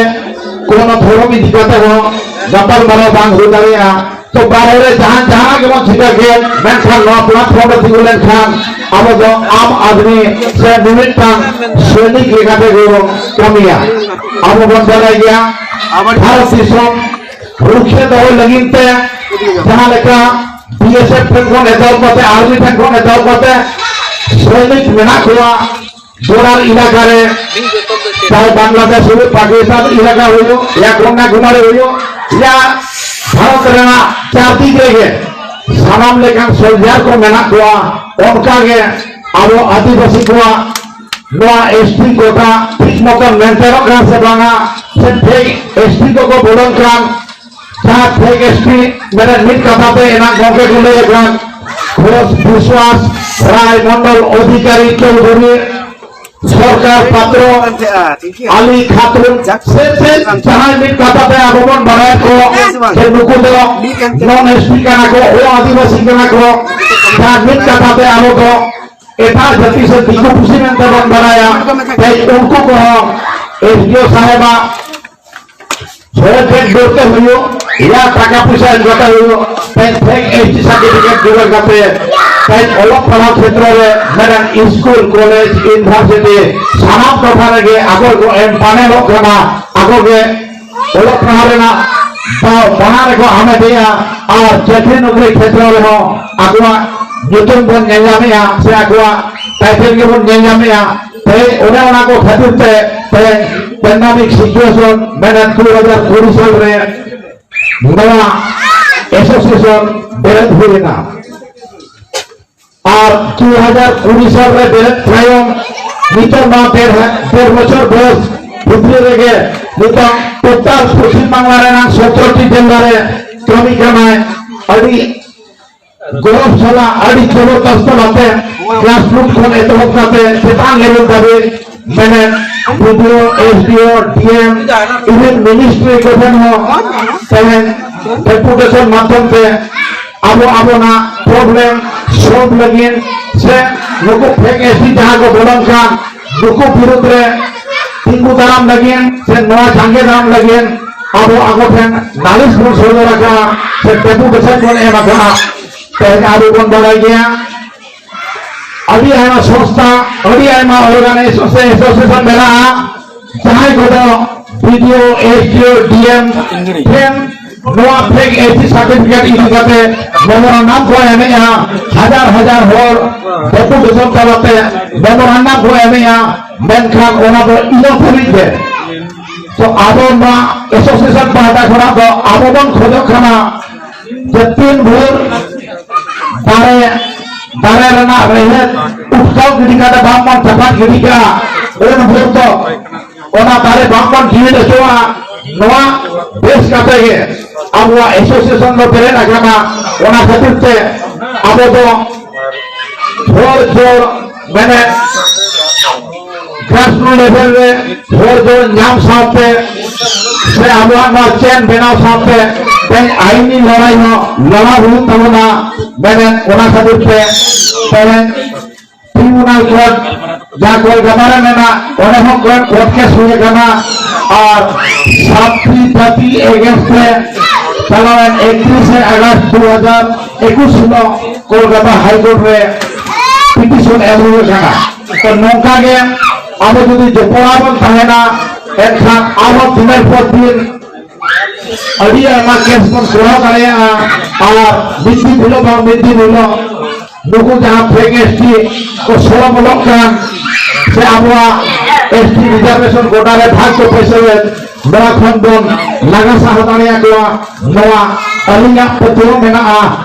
ᱠᱳᱱᱳ ᱫᱷᱚᱨᱚᱢ ᱤᱫᱤ ᱠᱟᱛᱮ ᱦᱚᱸ ᱜᱟᱯᱟᱞᱢᱟᱨᱟᱣ ᱵᱟᱝ ᱦᱩᱭ ᱫᱟᱲᱮᱭᱟᱜᱼᱟ᱾ ᱛᱚ ᱵᱟᱨᱦᱮ ᱨᱮ ᱡᱟᱦᱟᱸ ᱡᱟᱦᱟᱸ ᱜᱮᱵᱚᱱ ᱪᱤᱠᱟ ᱠᱮᱫ, ᱢᱮᱱᱠᱷᱟᱱ ᱱᱚᱣᱟ ᱯᱞᱟᱴᱯᱷᱚᱨᱢ ᱨᱮ ᱛᱤᱸᱜᱩ ᱞᱮᱱᱠᱷᱟᱱ ᱟᱵᱚ ᱫᱚ ᱟᱢ ᱟᱫᱢᱤ ᱥᱮ ᱢᱤᱢᱤᱫᱴᱟᱝ ᱥᱚᱭᱱᱤᱠ ᱞᱮᱠᱟᱛᱮ ᱜᱮᱵᱚᱱ ᱠᱟᱹᱢᱤᱭᱟ᱾ ᱟᱵᱚ ᱵᱚᱱ ᱵᱟᱲᱟᱭ ᱜᱮᱭᱟ, ᱵᱷᱟᱨᱚᱛ ᱫᱤᱥᱚᱢ ᱨᱩᱠᱷᱤᱭᱟᱹ ᱫᱚᱦᱚᱭ ᱞᱟᱹᱜᱤᱫ ᱛᱮ ᱡᱟᱦᱟᱸ ᱞᱮᱠᱟ BSF ᱴᱷᱮᱱ ᱠᱷᱚᱱ ᱮᱛᱚᱦᱚᱵ ᱠᱟᱛᱮ, ᱟᱨᱢᱤ ᱴᱷᱮᱱ ᱠᱷᱚᱱ ᱮᱛᱚᱦᱚᱵ ᱠᱟᱛᱮ ᱥᱚᱭᱱᱤᱠ ᱢᱮᱱᱟᱜ ᱠᱚᱣᱟ ᱵᱚᱰᱟᱨ ᱮᱞᱟᱠᱟ ᱨᱮ, ᱪᱟᱦᱮ ᱵᱟᱝᱞᱟᱫᱮᱥ ᱦᱩᱭᱩᱜ, ᱯᱟᱠᱤᱥᱛᱟᱱ ᱮᱞᱟᱠᱟ ᱦᱩᱭᱩᱜ, ᱭᱟ ᱠᱚᱱᱱᱟᱠᱩᱢᱟᱨᱤ ᱦᱩᱭᱩᱜ, ᱭᱟ ᱵᱷᱟᱨᱚᱛ ᱨᱮᱱᱟᱜ ᱪᱟᱨᱫᱤᱠ ᱨᱮᱜᱮ ᱥᱟᱱᱟᱢ ᱞᱮᱠᱟᱱ ᱥᱚᱞᱡᱟᱨ ᱠᱚ ᱢᱮᱱᱟᱜ ᱠᱚᱣᱟ᱾ ᱚᱱᱠᱟᱜᱮ ᱟᱵᱚ ᱟᱹᱫᱤᱵᱟᱹᱥᱤ ᱠᱚᱣᱟᱜ ᱱᱚᱣᱟ ᱮᱥ ᱴᱤ ᱠᱳᱴᱟ ᱴᱷᱤᱠ ᱢᱚᱛᱚᱱ ᱢᱮᱱᱴᱮᱱᱚᱜ ᱠᱟᱱᱟ ᱥᱮ ᱵᱟᱝᱟ, ᱥᱮ ᱯᱷᱮᱠ ᱮᱥ ᱴᱤ ᱠᱚᱠᱚ ᱵᱚᱞᱚᱱ ᱠᱟᱱ, ᱡᱟᱦᱟᱸ ᱯᱷᱮᱠ ᱮᱥ ᱴᱤ ᱢᱮᱱᱮᱫ ᱢᱤᱫ ᱠᱟᱛᱷᱟ ᱛᱮ ᱮᱱᱟᱝ ᱜᱚᱢᱠᱮ ᱠᱚ ᱞᱟᱹᱭ ᱟᱠᱟᱱ ᱜᱷᱳᱥ, ᱵᱤᱥᱣᱟᱥ, ᱨᱟᱭ, ᱢᱚᱱᱰᱚᱞ, ᱚᱫᱷᱤᱠᱟᱨᱤ, ᱪᱳᱣᱫᱷᱩᱨᱤ, ᱥᱚᱨᱠᱟᱨ, ᱯᱟᱛᱨᱚ, ᱟᱞᱤ, ᱠᱷᱟᱛᱩᱱ, ᱥᱮ ᱪᱮᱫ ᱡᱟᱦᱟᱸᱭ ᱢᱤᱫ ᱠᱟᱛᱷᱟ ᱛᱮ ᱟᱵᱚ ᱵᱚᱱ ᱵᱟᱲᱟᱭ ᱠᱚ ᱡᱮ ᱱᱩᱠᱩ ᱫᱚ ᱱᱚᱱ ᱮᱥ ᱴᱤ ᱠᱟᱱᱟ ᱠᱚ, ᱚ ᱟᱹᱫᱤᱵᱟᱹᱥᱤ ᱠᱟᱱᱟ ᱠᱚ, ᱡᱟᱦᱟᱸ ᱢᱤᱫ ᱠᱟᱛᱷᱟ ᱛᱮ ᱟᱵᱚ ᱫᱚ ᱮᱴᱟᱜ ᱡᱟᱹᱛᱤ ᱥᱮ ᱫᱤᱠᱩ ᱯᱩᱥᱤ ᱢᱮᱱᱛᱮ ᱵᱚᱱ ᱵᱟᱲᱟᱭᱟ᱾ ᱛᱮᱦᱮᱧ ᱩᱱᱠᱩ ᱠᱚᱦᱚᱸ ᱮᱥ ᱰᱤ ᱳ ᱥᱟᱦᱮᱵᱟᱜ ᱥᱚᱨᱮ ᱯᱷᱮᱠ ᱫᱚᱨᱛᱮ ᱦᱩᱭᱩᱜ, ᱭᱟ ᱴᱟᱠᱟ ᱯᱚᱭᱥᱟ ᱮᱢ ᱠᱟᱛᱮ ᱦᱩᱭᱩᱜ, ᱛᱮᱦᱮᱧ ᱯᱷᱮᱠ ᱮᱥ ᱴᱤ ᱥᱟᱨᱴᱤᱯᱷᱤᱠᱮᱴ ᱡᱳᱜᱟᱲ ᱠᱟᱛᱮ ᱛᱮᱦᱮᱧ ᱚᱞᱚᱜ ᱯᱟᱲᱦᱟᱣ ᱠᱷᱮᱛᱨᱚ ᱨᱮ ᱢᱮᱱᱟᱜ ᱥᱠᱩᱞ, ᱠᱚᱞᱮᱡᱽ, ᱤᱭᱩᱱᱤᱵᱷᱟᱨᱥᱤᱴᱤ ᱥᱟᱱᱟᱢ ᱴᱚᱴᱷᱟ ᱨᱮᱜᱮ ᱟᱠᱚ ᱠᱚ ᱮᱢ ᱯᱟᱱᱮᱞᱚᱜ ᱠᱟᱱᱟ, ᱟᱠᱚ ᱜᱮ ᱚᱞᱚᱜ ᱯᱟᱲᱦᱟᱣ ᱨᱮᱱᱟᱜ ᱫᱟᱣ ᱵᱟᱱᱟᱨ ᱨᱮᱠᱚ ᱦᱟᱢᱮᱴᱮᱜᱼᱟ ᱟᱨ ᱪᱟᱹᱠᱨᱤ ᱱᱚᱠᱨᱤ ᱠᱷᱮᱛᱨᱚ ᱨᱮᱦᱚᱸ ᱟᱠᱚᱣᱟᱜ ᱧᱩᱛᱩᱢ ᱵᱚᱱ ᱧᱮᱞ ᱧᱟᱢᱮᱜᱼᱟ ᱥᱮ ᱟᱠᱚᱣᱟᱜ ᱴᱟᱭᱴᱮᱞ ᱜᱮᱵᱚᱱ ᱧᱮᱞ ᱧᱟᱢᱮᱜᱼᱟ᱾ ᱛᱮᱦᱮᱧ ᱚᱱᱮ ᱚᱱᱟ ᱠᱚ ᱠᱷᱟᱹᱛᱤᱨ ᱛᱮ ᱛᱮᱦᱮᱧ ᱯᱮᱱᱰᱟᱢᱤᱠ ᱥᱤᱪᱩᱭᱮᱥᱚᱱ ᱢᱮᱱᱮᱫ ᱫᱩ ᱦᱟᱡᱟᱨ ᱠᱩᱲᱤ ᱥᱟᱞ ᱨᱮ ᱱᱚᱣᱟ ᱮᱥᱳᱥᱤᱭᱮᱥᱚᱱ ᱵᱮᱨᱮᱫ ᱦᱩᱭ ᱮᱱᱟ᱾ ᱟᱨ ᱫᱩ ᱦᱟᱡᱟᱨ ᱠᱩᱲᱤ ᱥᱟᱞ ᱨᱮ ᱵᱮᱨᱮᱫ ᱛᱟᱭᱚᱢ ᱱᱤᱛᱚᱜ ᱱᱚᱣᱟ ᱰᱮᱲ ᱰᱮᱲ ᱵᱚᱪᱷᱚᱨ ᱵᱚᱭᱚᱥ ᱵᱷᱤᱛᱨᱤ ᱨᱮᱜᱮ ᱱᱤᱛᱚᱜ ᱴᱳᱴᱟᱞ ᱯᱚᱪᱷᱤᱢ ᱵᱟᱝᱞᱟ ᱨᱮᱱᱟᱜ ᱥᱚᱛᱨᱚ ᱴᱤ ᱡᱮᱞᱟ ᱨᱮ ᱠᱟᱹᱢᱤ ᱠᱟᱱᱟᱭ᱾ ᱟᱹᱰᱤ ᱜᱚᱨᱚᱵᱽ ᱥᱟᱞᱟᱜ ᱟᱹᱰᱤ ᱡᱚᱵᱚᱨᱫᱚᱥᱛ ᱟᱛᱮ ᱜᱨᱟᱥᱨᱩᱴ ᱠᱷᱚᱱ ᱮᱛᱚᱦᱚᱵ ᱠᱟᱛᱮ ᱪᱮᱛᱟᱱ ᱞᱮᱵᱮᱞ ᱫᱷᱟᱹᱵᱤᱡ ᱢᱮᱱᱮᱫ ᱵᱤ ᱰᱤ ᱳ, ᱮᱥ ᱰᱤ ᱳ, ᱰᱤ ᱮᱢ, even ministry ᱠᱚ ᱴᱷᱮᱱ ᱦᱚᱸ ᱛᱮᱦᱮᱧ ᱰᱮᱯᱩᱴᱮᱥᱚᱱ ᱢᱟᱫᱽᱫᱷᱚᱢ ᱛᱮ ᱟᱵᱚ ᱟᱵᱚᱱᱟᱜ ᱯᱨᱚᱵᱞᱮᱢ ᱥᱚᱞᱵᱷ ᱞᱟᱹᱜᱤᱫ ᱥᱮ ᱱᱩᱠᱩ ᱯᱷᱮᱠ ᱮᱥ ᱴᱤ ᱡᱟᱦᱟᱸ ᱠᱚ ᱵᱚᱞᱚᱱ ᱠᱟᱱ ᱱᱩᱠᱩ ᱵᱤᱨᱩᱫᱽ ᱨᱮ ᱛᱤᱸᱜᱩ ᱫᱟᱨᱟᱢ ᱞᱟᱹᱜᱤᱫ ᱥᱮ ᱱᱚᱣᱟ ᱡᱟᱸᱜᱮ ᱫᱟᱨᱟᱢ ᱞᱟᱹᱜᱤᱫ ᱟᱵᱚ ᱟᱵᱚ ᱴᱷᱮᱱ ᱱᱟᱞᱤᱥ ᱵᱚᱱ ᱥᱚᱫᱚᱨ ᱟᱠᱟᱫᱼᱟ ᱥᱮ ᱰᱮᱯᱩᱴᱮᱥᱚᱱ ᱵᱚᱱ ᱮᱢ ᱟᱠᱟᱫᱼᱟ᱾ ᱛᱮᱦᱮᱧ ᱟᱵᱚ ᱵᱚᱱ ᱵᱟᱲᱟᱭ ᱜᱮᱭᱟ, ᱟᱹᱰᱤ ᱟᱭᱢᱟ ᱥᱚᱝᱥᱛᱷᱟ, ᱟᱹᱰᱤ ᱟᱭᱢᱟ ᱚᱨᱜᱟᱱᱟᱭᱡᱮᱥᱚᱱ ᱥᱮ ᱮᱥᱳᱥᱤᱭᱮᱥᱚᱱ ᱢᱮᱱᱟᱜᱼᱟ, ᱡᱟᱦᱟᱸᱭ ᱠᱚᱫᱚ ᱵᱤ ᱰᱤ ᱳ, ᱮᱥ ᱰᱤ ᱳ, ᱰᱤ ᱮᱢ ᱴᱷᱮᱱ ᱱᱚᱣᱟ ᱯᱷᱮᱠ ᱮᱥ ᱴᱤ ᱥᱟᱨᱴᱤᱯᱷᱤᱠᱮᱴ ᱤᱫᱤ ᱠᱟᱛᱮ ᱢᱮᱢᱳᱨᱟᱱᱰᱟᱢ ᱠᱚ ᱮᱢᱮᱜᱼᱟ᱾ ᱦᱟᱡᱟᱨ ᱦᱟᱡᱟᱨ ᱦᱚᱲ ᱰᱮᱯᱩᱴᱮᱥᱚᱱ ᱛᱟᱞᱟᱛᱮ ᱢᱮᱢᱳᱨᱟᱱᱰᱟᱢ ᱠᱚ ᱮᱢᱮᱜᱼᱟ, ᱢᱮᱱᱠᱷᱟᱱ ᱚᱱᱟ ᱫᱚ ᱤᱱᱟᱹ ᱫᱷᱟᱹᱵᱤᱡ ᱜᱮ᱾ ᱛᱚ ᱟᱵᱚ ᱱᱚᱣᱟ ᱮᱥᱳᱥᱤᱭᱮᱥᱚᱱ ᱯᱟᱦᱴᱟ ᱠᱷᱚᱱᱟᱜ ᱫᱚ ᱟᱵᱚ ᱵᱚᱱ ᱠᱷᱚᱡᱚᱜ ᱠᱟᱱᱟ ᱡᱮ ᱛᱤᱱ ᱵᱷᱳᱨ ᱫᱟᱲᱮ ᱫᱟᱨᱮ ᱨᱮᱱᱟᱜ ᱨᱮᱦᱮᱫ ᱩᱴᱠᱟᱣ ᱜᱤᱰᱤ ᱠᱟᱛᱮ ᱵᱟᱝᱵᱚᱱ ᱪᱟᱯᱟᱫ ᱜᱤᱰᱤ ᱠᱟᱜᱼᱟ, ᱩᱱ ᱵᱷᱳᱨ ᱫᱚ ᱚᱱᱟ ᱫᱟᱨᱮ ᱵᱟᱝᱵᱚᱱ ᱡᱤᱣᱤᱫ ᱦᱚᱪᱚᱣᱟᱜᱼᱟ᱾ ᱱᱚᱣᱟ ᱵᱮᱥ ᱠᱟᱛᱮ ᱜᱮ ᱟᱵᱚᱣᱟᱜ ᱮᱥᱳᱥᱤᱭᱮᱥᱚᱱ ᱫᱚ ᱵᱮᱨᱮᱫ ᱟᱠᱟᱱᱟ᱾ ᱚᱱᱟ ᱠᱷᱟᱹᱛᱤᱨ ᱛᱮ ᱟᱵᱚ ᱫᱚ ᱦᱚᱲ ᱡᱚᱲ ᱢᱮᱱᱮᱫ grassroots level ᱨᱮ ᱦᱚᱲ ᱡᱚᱲ ᱧᱟᱢ ᱥᱟᱶᱛᱮ ᱥᱮ ᱟᱵᱚᱣᱟᱜ ᱱᱚᱣᱟ ᱪᱮᱱ ᱵᱮᱱᱟᱣ ᱥᱟᱶᱛᱮ ᱛᱮᱦᱮᱧ ᱟᱭᱤᱱᱤ ᱞᱟᱹᱲᱦᱟᱹᱭ ᱦᱚᱸ ᱞᱟᱲᱟᱣ ᱦᱩᱭᱩᱜ ᱛᱟᱵᱚᱱᱟ᱾ ᱢᱮᱱᱮᱫ ᱚᱱᱟ ᱠᱷᱟᱹᱛᱤᱨ ᱛᱮ ᱛᱮᱦᱮᱧ ᱴᱨᱤᱵᱩᱱᱟᱞ ᱠᱳᱨᱴ ᱡᱟᱦᱟᱸ ᱠᱳᱞᱠᱟᱛᱟ ᱨᱮ ᱢᱮᱱᱟᱜ, ᱚᱸᱰᱮ ᱦᱚᱸ ᱠᱳᱨᱴ, ᱠᱳᱨᱴ ᱠᱮᱥ ᱦᱩᱭ ᱟᱠᱟᱱᱟ᱾ ᱟᱨ ᱥᱟᱛᱴᱤ ᱡᱟᱹᱛᱤ against ᱨᱮ ᱪᱟᱞᱟᱣᱮᱱ ᱮᱠᱛᱨᱤᱥᱮ ᱟᱜᱚᱥᱴ ᱫᱩ ᱦᱟᱡᱟᱨ ᱮᱠᱩᱥ ᱦᱤᱞᱳᱜ ᱠᱳᱞᱠᱟᱛᱟ ᱦᱟᱭ ᱠᱳᱨᱴ ᱨᱮ ᱯᱤᱴᱤᱥᱚᱱ ᱮᱢ ᱦᱩᱭ ᱟᱠᱟᱱᱟ᱾ ᱛᱚ ᱱᱚᱝᱠᱟ ᱜᱮ ᱟᱵᱚ ᱡᱩᱫᱤ ᱡᱚᱯᱲᱟᱣ ᱵᱚᱱ ᱛᱟᱦᱮᱱᱟ, ᱮᱱᱠᱷᱟᱱ ᱟᱵᱚ ᱫᱤᱱᱮᱨ ᱯᱚᱨ ᱫᱤᱱ ᱟᱹᱰᱤ ᱟᱭᱢᱟ ᱠᱮᱥ ᱵᱚᱱ ᱠᱚᱨᱟᱣ ᱫᱟᱲᱮᱭᱟᱜᱼᱟ᱾ ᱟᱨ ᱢᱤᱫ ᱫᱤᱱ ᱦᱤᱞᱳᱜ ᱵᱟᱝ ᱢᱤᱫ ᱫᱤᱱ ᱦᱤᱞᱳᱜ ᱱᱩᱠᱩ ᱡᱟᱦᱟᱸ ᱯᱷᱮᱠ ᱮᱥᱴᱤ ᱠᱚ ᱥᱚᱲᱚ ᱵᱚᱞᱚᱜ ᱠᱟᱱ ᱥᱮ ᱟᱵᱚᱣᱟᱜ ᱮᱥᱴᱤ ᱨᱤᱡᱟᱨᱵᱷᱮᱥᱚᱱ ᱜᱚᱰᱟ ᱨᱮ ᱵᱷᱟᱜᱽ ᱠᱚ ᱯᱟᱹᱭᱥᱟᱹᱭᱮᱫ, ᱱᱚᱣᱟ ᱠᱷᱚᱱ ᱵᱚᱱ ᱞᱟᱜᱟ ᱥᱟᱦᱟ ᱫᱟᱲᱮᱭᱟᱠᱚᱣᱟ᱾ ᱱᱚᱣᱟ ᱟᱹᱞᱤᱧᱟᱜ ᱯᱟᱹᱛᱭᱟᱹᱣ ᱢᱮᱱᱟᱜᱼᱟ᱾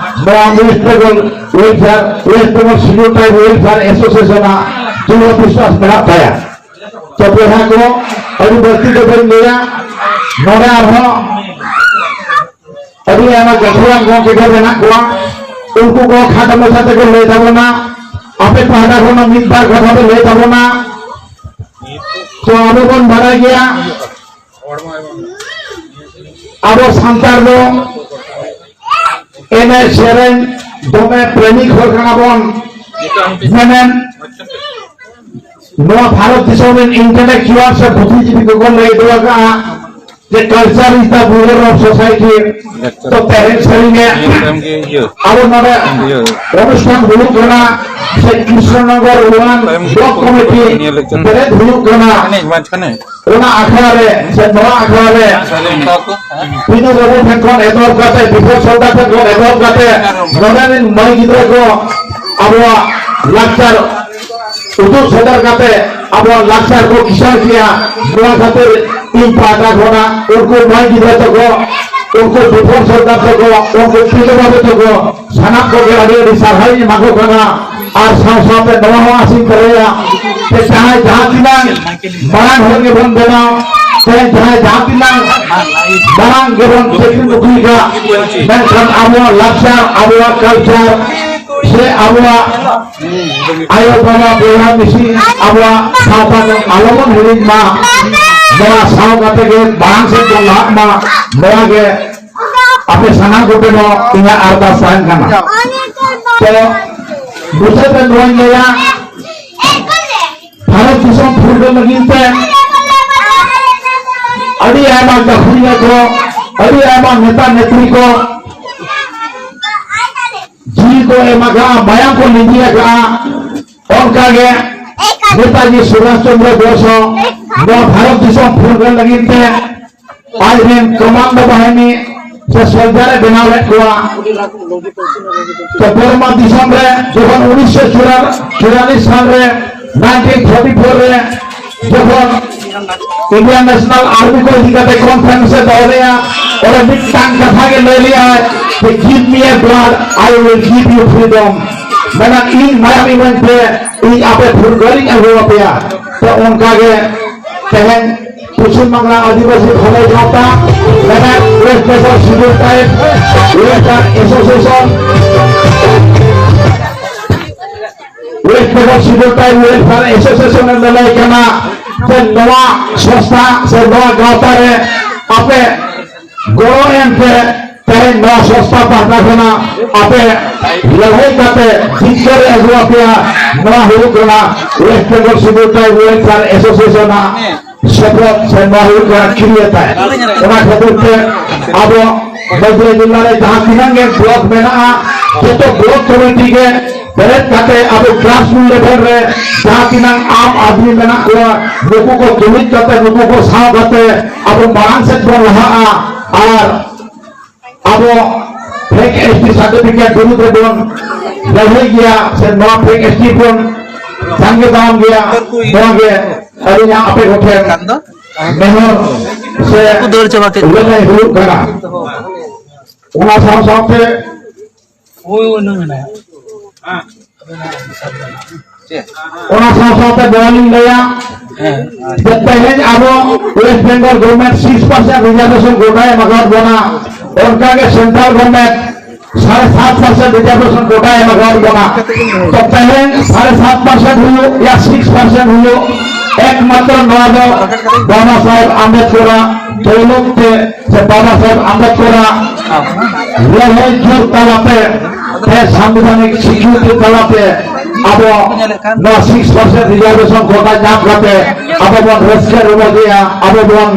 ᱱᱚᱣᱟ West Bengal Welfare, West Bengal Scheduled Tribe Welfare Association ᱟᱜ ᱫᱨᱤᱲᱦᱚ ᱵᱤᱥᱣᱟᱥ ᱢᱮᱱᱟᱜ ᱛᱟᱭᱟ᱾ ᱛᱚ ᱵᱚᱭᱦᱟ ᱠᱚ, ᱟᱹᱰᱤ ᱵᱟᱹᱲᱛᱤ ᱫᱚ ᱵᱟᱹᱧ ᱞᱟᱹᱭᱟ᱾ ᱱᱚᱰᱮ ᱟᱨᱦᱚᱸ ᱟᱹᱰᱤ ᱟᱭᱢᱟ ᱜᱟᱹᱠᱷᱩᱲᱟᱱ ᱜᱚᱢᱠᱮ ᱠᱚ ᱢᱮᱱᱟᱜ ᱠᱚᱣᱟ, ᱩᱱᱠᱩ ᱠᱚ ᱠᱷᱟᱴᱚ ᱢᱟᱪᱷᱟ ᱛᱮᱠᱚ ᱞᱟᱹᱭ ᱛᱟᱵᱚᱱᱟ᱾ ᱟᱯᱮ ᱯᱟᱦᱴᱟ ᱠᱷᱚᱱ ᱦᱚᱸ ᱢᱤᱫ ᱵᱟᱨ ᱠᱟᱛᱷᱟ ᱯᱮ ᱞᱟᱹᱭ ᱛᱟᱵᱚᱱᱟ᱾ ᱛᱚ ᱟᱵᱚ ᱵᱚᱱ ᱵᱟᱲᱟᱭ ᱜᱮᱭᱟ, ᱟᱵᱚ ᱥᱟᱱᱛᱟᱲ ᱫᱚ ᱮᱱᱮᱡ ᱥᱮᱨᱮᱧ ᱫᱚᱢᱮ ᱯᱨᱮᱢᱤᱠ ᱦᱚᱲ ᱠᱟᱱᱟ ᱵᱚᱱ᱾ ᱢᱮᱱᱮᱱ ᱱᱚᱣᱟ ᱵᱷᱟᱨᱚᱛ ᱫᱤᱥᱚᱢ ᱨᱮᱱ intellectual ᱥᱮ ᱵᱩᱫᱽᱫᱷᱤᱡᱤᱵᱤ ᱠᱚᱠᱚ ᱞᱟᱹᱭ ᱦᱚᱴᱚ ᱟᱠᱟᱫᱼᱟ ᱡᱮ culture is the mirror of society᱾ ᱛᱚ ᱛᱮᱦᱮᱧ ᱥᱟᱹᱨᱤᱜᱮ ᱟᱵᱚ ᱱᱚᱰᱮ ᱚᱱᱩᱥᱴᱷᱟᱱ ᱦᱩᱭᱩᱜ ᱠᱟᱱᱟ ᱥᱮ ᱠᱨᱤᱥᱱᱚᱱᱚᱜᱚᱨ ᱳᱣᱟᱱ ᱵᱞᱚᱠ ᱠᱚᱢᱤᱴᱤ ᱵᱮᱨᱮᱫ ᱦᱩᱭᱩᱜ ᱠᱟᱱᱟ, ᱚᱱᱟ ᱟᱠᱷᱲᱟ ᱨᱮ ᱥᱮ ᱱᱚᱣᱟ ᱟᱠᱷᱲᱟ ᱨᱮ ᱯᱤᱱᱩ ᱵᱟᱹᱵᱩ ᱴᱷᱮᱱ ᱠᱷᱚᱱ ᱮᱛᱚᱦᱚᱵ ᱠᱟᱛᱮ, ᱵᱤᱯᱚᱫ ᱥᱚᱨᱫᱟᱨ ᱴᱷᱮᱱ ᱠᱷᱚᱱ ᱮᱛᱚᱦᱚᱵ ᱠᱟᱛᱮ ᱱᱚᱰᱮ ᱨᱮᱱ ᱢᱟᱹᱭ ᱜᱤᱫᱽᱨᱟᱹ ᱠᱚ ᱟᱵᱚᱣᱟᱜ ᱞᱟᱠᱪᱟᱨ ᱩᱫᱩᱜ ᱥᱚᱫᱚᱨ ᱠᱟᱛᱮ ᱟᱵᱚᱣᱟᱜ ᱞᱟᱠᱪᱟᱨ ᱠᱚ ᱠᱤᱥᱟᱹᱬ ᱠᱮᱭᱟ᱾ ᱱᱚᱣᱟ ᱠᱷᱟᱹᱛᱤᱨ ᱤᱧ ᱯᱟᱦᱴᱟ ᱠᱷᱚᱱᱟᱜ ᱩᱱᱠᱩ ᱢᱟᱹᱭ ᱜᱤᱫᱽᱨᱟᱹ ᱛᱟᱠᱚ ᱩᱱᱠᱩ ᱵᱤᱯᱷᱚᱞ ᱥᱚᱨᱫᱟᱨ ᱛᱟᱠᱚ, ᱩᱱᱠᱩ ᱛᱤᱞᱟᱹ ᱵᱟᱹᱵᱩ ᱛᱟᱠᱚ, ᱥᱟᱱᱟᱢ ᱠᱚᱜᱮ ᱟᱹᱰᱤ ᱟᱹᱰᱤ ᱥᱟᱨᱦᱟᱣ ᱤᱧ ᱮᱢᱟ ᱠᱚ ᱠᱟᱱᱟ᱾ ᱟᱨ ᱥᱟᱶ ᱥᱟᱶᱛᱮ ᱱᱚᱣᱟ ᱦᱚᱸ ᱟᱥᱤᱧ ᱫᱚᱦᱚᱭᱟ ᱡᱮ ᱡᱟᱦᱟᱸᱭ ᱡᱟᱦᱟᱸ ᱛᱤᱱᱟᱹᱜ ᱢᱟᱨᱟᱝ ᱦᱚᱲ ᱜᱮᱵᱚᱱ ᱵᱮᱱᱟᱣ, ᱛᱮᱦᱮᱧ ᱡᱟᱦᱟᱸᱭ ᱡᱟᱦᱟᱸ ᱛᱤᱱᱟᱹᱜ ᱢᱟᱨᱟᱝ ᱜᱮᱵᱚᱱ ᱪᱟᱹᱠᱨᱤ ᱱᱚᱠᱨᱤ ᱠᱟᱜ, ᱢᱮᱱᱠᱷᱟᱱ ᱟᱵᱚᱣᱟᱜ ᱞᱟᱠᱪᱟᱨ, ᱟᱵᱚᱣᱟᱜ ᱠᱟᱞᱪᱟᱨ ᱥᱮ ᱟᱵᱚᱣᱟᱜ ᱟᱭᱳ ᱵᱟᱵᱟ ᱵᱚᱭᱦᱟ ᱢᱤᱥᱤ ᱟᱵᱚᱣᱟᱜ ᱥᱟᱶᱛᱟ ᱫᱚ ᱟᱞᱚᱵᱚᱱ ᱦᱤᱲᱤᱧ ᱢᱟ᱾ ᱱᱚᱣᱟ ᱥᱟᱶ ᱠᱟᱛᱮ ᱜᱮ ᱢᱟᱲᱟᱝ ᱥᱮᱫ ᱵᱚᱱ ᱞᱟᱦᱟᱜ ᱢᱟ, ᱱᱚᱣᱟ ᱜᱮ ᱟᱯᱮ ᱥᱟᱱᱟᱢ ᱠᱚᱴᱷᱮᱱ ᱦᱚᱸ ᱤᱧᱟᱹᱜ ᱟᱨᱫᱟᱥ ᱛᱟᱦᱮᱱ ᱠᱟᱱᱟ᱾ ᱛᱚ ᱢᱩᱪᱟᱹᱫ ᱨᱮ ᱱᱚᱣᱟᱧ ᱞᱟᱹᱭᱟ, ᱵᱷᱟᱨᱚᱛ ᱫᱤᱥᱚᱢ ᱯᱷᱩᱨᱜᱟᱹᱞ ᱞᱟᱹᱜᱤᱫ ᱛᱮ ᱟᱹᱰᱤ ᱟᱭᱢᱟ ᱜᱟᱹᱠᱷᱩᱲᱤᱭᱟᱹ ᱠᱚ, ᱟᱹᱰᱤ ᱟᱭᱢᱟ ᱱᱮᱛᱟ ᱱᱮᱛᱨᱤ ᱠᱚ ᱡᱤᱣᱤ ᱠᱚ ᱮᱢ ᱟᱠᱟᱫᱼᱟ, ᱢᱟᱭᱟᱢ ᱠᱚ ᱞᱤᱸᱡᱤ ᱟᱠᱟᱫᱼᱟ᱾ ᱚᱱᱠᱟᱜᱮ ᱱᱮᱛᱟᱡᱤ ᱥᱩᱵᱷᱟᱥ ᱪᱚᱱᱫᱨᱚ ᱵᱳᱥ ᱦᱚᱸ ᱱᱚᱣᱟ ᱵᱷᱟᱨᱚᱛ ᱫᱤᱥᱚᱢ ᱯᱷᱩᱨᱜᱟᱹᱞ ᱞᱟᱹᱜᱤᱫ ᱛᱮ ᱟᱡ ᱨᱮᱱ ᱠᱚᱢᱟᱱᱰᱳ ᱵᱟᱦᱤᱱᱤ ᱥᱮ ᱥᱚᱞᱡᱟᱨ ᱮ ᱵᱮᱱᱟᱣ ᱞᱮᱫ ᱠᱚᱣᱟ᱾ ᱛᱚ ᱵᱚᱨᱢᱟ ᱫᱤᱥᱚᱢ ᱨᱮ ᱡᱚᱠᱷᱚᱱ ᱩᱱᱤᱥᱥᱚ ᱪᱩᱣᱟᱞᱤᱥ ᱥᱟᱞ ᱨᱮ, ᱱᱟᱭᱤᱱᱴᱤᱱ ᱯᱷᱳᱨᱴᱤ ᱯᱷᱳᱨ ᱨᱮ ᱡᱚᱠᱷᱚᱱ ᱤᱱᱰᱤᱭᱟᱱ ᱱᱮᱥᱚᱱᱟᱞ ᱟᱨᱢᱤ ᱠᱚ ᱤᱫᱤ ᱠᱟᱛᱮ ᱠᱚᱱᱯᱷᱟᱨᱮᱱᱥ ᱮ ᱫᱚᱦᱚ ᱞᱮᱫᱼᱟ, ᱚᱸᱰᱮ ᱢᱤᱫᱴᱟᱝ ᱠᱟᱛᱷᱟ ᱜᱮ ᱞᱟᱹᱭ ᱞᱮᱫᱼᱟᱭ ᱡᱮ, "Give me a blood, I will give you freedom." ᱢᱮᱱᱟ, "ᱤᱧ ᱢᱟᱭᱟᱢ ᱤᱢᱟᱹᱧ ᱯᱮ, ᱤᱧ ᱟᱯᱮ ᱯᱷᱩᱨᱜᱟᱹᱞᱤᱧ ᱟᱹᱜᱩ ᱟᱯᱮᱭᱟ᱾" ᱛᱚ ᱚᱱᱠᱟ ᱜᱮ ᱛᱮᱦᱮᱧ ᱯᱚᱪᱷᱤᱢ ᱵᱟᱝᱞᱟ ᱟᱹᱫᱤᱵᱟᱹᱥᱤ ᱵᱷᱟᱹᱞᱟᱹᱭ ᱜᱟᱶᱛᱟ ᱢᱮᱱᱟᱜ West Bengal scheduled tribe welfare association, West Bengal scheduled tribe welfare association ᱮ ᱞᱟᱹᱭ ᱠᱟᱱᱟ ᱡᱮ ᱱᱚᱣᱟ ᱥᱚᱝᱥᱛᱷᱟ ᱥᱮ ᱱᱚᱣᱟ ᱜᱟᱶᱛᱟ ᱨᱮ ᱟᱯᱮ ᱜᱚᱲᱚ ᱮᱢ ᱯᱮ᱾ ᱛᱮᱦᱮᱧ ᱱᱚᱣᱟ ᱥᱚᱝᱥᱛᱷᱟ ᱯᱟᱦᱴᱟ ᱠᱷᱚᱱᱟᱜ ᱟᱯᱮ ᱞᱟᱹᱲᱦᱟᱹᱭ ᱠᱟᱛᱮ ᱡᱤᱛᱠᱟᱹᱨ ᱮ ᱟᱹᱜᱩ ᱟᱯᱮᱭᱟ᱾ ᱱᱚᱣᱟ ᱦᱩᱭᱩᱜ ᱠᱟᱱᱟ West Bengal scheduled tribe welfare association ᱟᱜ ᱥᱚᱯᱚᱛ ᱥᱮ ᱱᱚᱣᱟ ᱦᱩᱭᱩᱜ ᱠᱟᱱᱟ ᱠᱤᱨᱤᱭᱟᱹ ᱛᱟᱭ᱾ ᱚᱱᱟ ᱠᱷᱟᱹᱛᱤᱨ ᱛᱮ ᱟᱵᱚ ᱢᱟᱹᱡᱷᱤ ᱡᱮᱞᱟ ᱨᱮ ᱡᱟᱦᱟᱸ ᱛᱤᱱᱟᱹᱜ ᱜᱮ ᱵᱞᱚᱠ ᱢᱮᱱᱟᱜᱼᱟ, ᱡᱚᱛᱚ ᱵᱞᱚᱠ ᱠᱚᱢᱤᱴᱤ ᱜᱮ ᱵᱮᱨᱮᱫ ᱠᱟᱛᱮ ᱟᱵᱚ ᱜᱨᱟᱥᱨᱩᱴ ᱞᱮᱵᱮᱞ ᱨᱮ ᱡᱟᱦᱟᱸ ᱛᱤᱱᱟᱹᱜ ᱟᱢ ᱟᱫᱢᱤ ᱢᱮᱱᱟᱜ ᱠᱚᱣᱟ, ᱱᱩᱠᱩ ᱠᱚ ᱡᱩᱢᱤᱫ ᱠᱟᱛᱮ, ᱱᱩᱠᱩ ᱠᱚ ᱥᱟᱶ ᱠᱟᱛᱮ ᱟᱵᱚ ᱢᱟᱲᱟᱝ ᱥᱮᱫ ᱵᱚᱱ ᱞᱟᱦᱟᱜᱼᱟ᱾ ᱟᱨ ᱟᱵᱚ ᱯᱷᱮᱠ ᱮᱥ ᱴᱤ ᱥᱟᱨᱴᱤᱯᱷᱤᱠᱮᱴ ᱵᱤᱨᱩᱫᱷ ᱨᱮᱵᱚᱱ ᱞᱟᱹᱲᱦᱟᱹᱭ ᱜᱮᱭᱟ ᱥᱮ ᱱᱚᱣᱟ ᱯᱷᱮᱠ ᱮᱥ ᱴᱤ ᱵᱚᱱ ᱥᱟᱸᱜᱮ ᱫᱟᱨᱟᱢ ᱜᱮᱭᱟ, ᱱᱚᱣᱟ ᱜᱮ ᱟᱹᱞᱤᱧᱟᱜ ᱟᱯᱮ ᱠᱚᱴᱷᱮᱱ ᱱᱮᱦᱚᱨ᱾ ᱥᱮ ᱩᱱᱠᱩ ᱫᱟᱹᱲ ᱪᱟᱵᱟ ᱠᱮᱫ ᱠᱚᱣᱟ᱾ ᱞᱟᱹᱲᱦᱟᱹᱭ ᱦᱩᱭᱩᱜ ᱠᱟᱱᱟ᱾ ᱚᱱᱟ ᱥᱟᱶ ᱥᱟᱶᱛᱮ ᱦᱳᱭ, ᱩᱱᱤ ᱢᱮᱱᱟᱭᱟ᱾ ᱚᱱᱟ ᱥᱟᱶ ᱥᱟᱶᱛᱮ ᱱᱚᱣᱟ ᱞᱤᱧ ᱞᱟᱹᱭᱟ ᱦᱮᱸ᱾ ᱡᱮ ᱛᱮᱦᱮᱧ ᱟᱵᱚ West Bengal government six percent reservation ᱜᱚᱴᱟᱭ ᱮᱢ ᱟᱠᱟᱫ ᱵᱚᱱᱟ, ᱚᱱᱠᱟᱜᱮ central government ᱥᱟᱲᱮ ᱥᱟᱛ percent reservation ᱜᱚᱴᱟᱭ ᱮᱢ ᱟᱠᱟᱫ ᱵᱚᱱᱟ᱾ ᱛᱚ ᱛᱮᱦᱮᱧ ᱥᱟᱲᱮ ᱥᱟᱛ percent ᱦᱩᱭᱩᱜ ᱭᱟ six percent ᱦᱩᱭᱩᱜ, ᱮᱠᱢᱟᱛᱨᱚ ᱱᱚᱣᱟ ᱫᱚ ᱵᱟᱵᱟ ᱥᱟᱦᱮᱵᱽ ᱟᱢᱵᱮᱫᱠᱚᱨᱟᱜ ᱫᱟᱹᱣᱞᱚᱛ ᱛᱮ ᱥᱮ ᱵᱟᱵᱟ ᱥᱟᱦᱮᱵᱽ ᱟᱢᱵᱮᱫᱠᱚᱨᱟᱜ ᱞᱟᱹᱲᱦᱟᱹᱭ ᱡᱳᱨ ᱛᱟᱞᱟᱛᱮ ᱥᱮ ᱥᱟᱝᱵᱤᱫᱷᱟᱱᱤᱠ ᱥᱤᱠᱨᱤᱛᱤ ᱛᱟᱞᱟᱛᱮ ᱟᱵᱚ ᱱᱚᱣᱟ six percent reservation ᱠᱳᱴᱟ ᱧᱟᱢ ᱠᱟᱛᱮ ᱟᱵᱚ ᱵᱚᱱ ᱨᱟᱹᱥᱠᱟᱹ ᱨᱚᱢᱚᱡᱮᱜᱼᱟ, ᱟᱵᱚ ᱵᱚᱱ